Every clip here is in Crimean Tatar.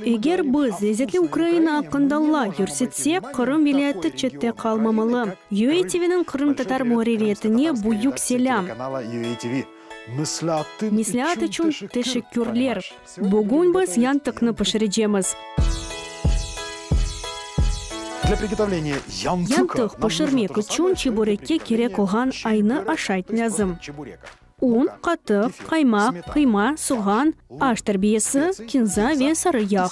Eger biz lezetli Ukraina aqqında laf yürsetsek, Qırım vilâyeti çette qalmamalı. UA TVniñ qırımtatar muarririyetine büyük selâm! Mesleat içün teşekkürler! Bugün biz yantıqnı pişirecemiz. Yantıq pişirmek içün çeburekke kerek olğan aynı aşayt lâzim. Un, qatıq, qaymaq, qıyma, soğan, aş terbiyesi, kinza ve sarı yağ.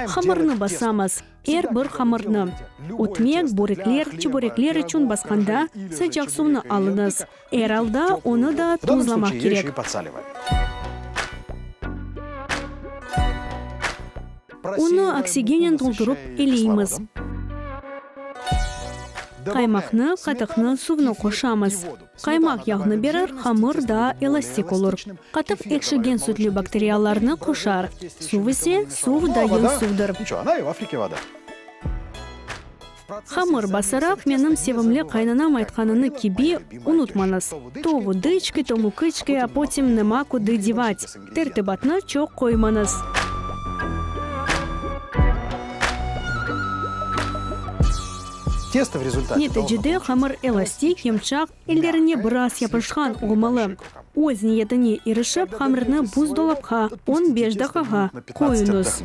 Hamırnı basamız. Er bir hamırnı. Ötmek, börekler, çeburekler içün basqanda sıcaq suvnı alıñız. Er alda onı da tuzlamaq kerek. Unnı oksigennen toldurıp eleymiz. Qaymaqnı, qatıqnı, suvnı qoşamız. Qaymaq yağnı berir, hamır daa elastik olur. Qatıq ekşigen sütlü bakteriyalarnı qoşar. Suv ise, suv dayın suvdır. Hamır basaraq, menim sevimli qaynanam aytqanını kibi, unutmañız, to vodıçki, to mukıçki, a potim nema kudı devat. Tertibatnı çoq qoymañız. Neticede hamır elastik, yımşaq, ellerine biraz yapışqan olmalı. Öz niyetine irişip, hamırnı buzdolapqa on beş daqqağa qoyuñız.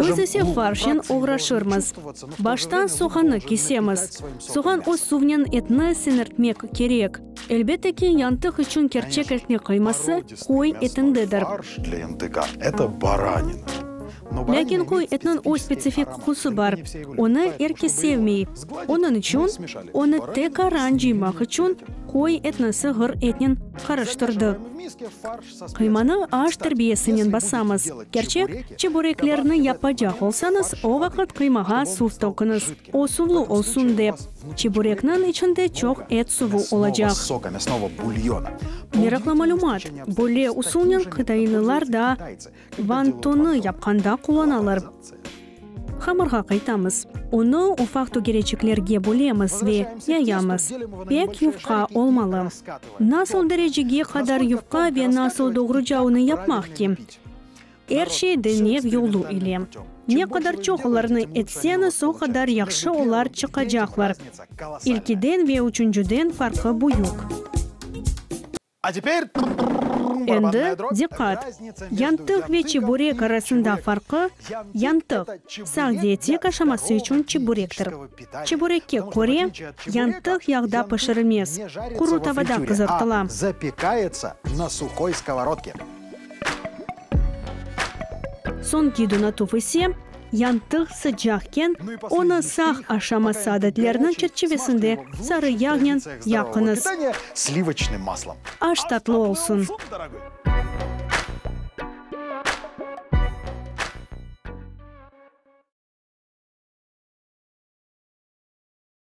Biz ise farşnen oğraşırmız. Başta soğannı kesemiz. Soğan öz suvnen etni siñirtmek kerek. Elbette ki, yantıq içün kerçek etni qıyması qoy etindedir. Lâkin qoy etniñ öz spetsifik qoqusı bar, onı er kes sevmey. Onıñ içün, onı tekaran cıymaq içün qoy etni sığır etnen qarıştırdıq. Qıymanı aş terbiyesinen basamız. Kerçek, çebureklerni yapacaq olsañız, o vaqıt qıymağa suv töküñiz, o suvlu olsun dep. Çeburekniñ içinde çoq et suvu olacaq. Meraqlı malümat, böyle usulnen qıtaylılar da Vantonı yapqanda qullanalar. Hamırğa qaytamız. Onı ufaq tögereçiklerge bölemiz ve yayamız. Pek yufqa olmalı. Nasıl derecege qadar yufqa ve nasıl doğruca onı yapmaq ki? Er şey denev yolu ile. Ne qadar çoq olarnı etseñiz, o qadar yahşı olar çıqacaqlar. İlkiden ve üçünciden farqı büyük. Endi, diqqat! Yantıq ve çeburek arasında farqı, yantıq, sağ dietik aşaması içün çeburektir. Çeburekke köre, yantıq yağda pişirilmez, quru tavada qızartıla. Soñki donatuv ise, Yantıq sıcaqken, onı sağ aşaması adetleriniñ çerçivesinde sarı yağnen yaqıñız. Aş tatlı olsun!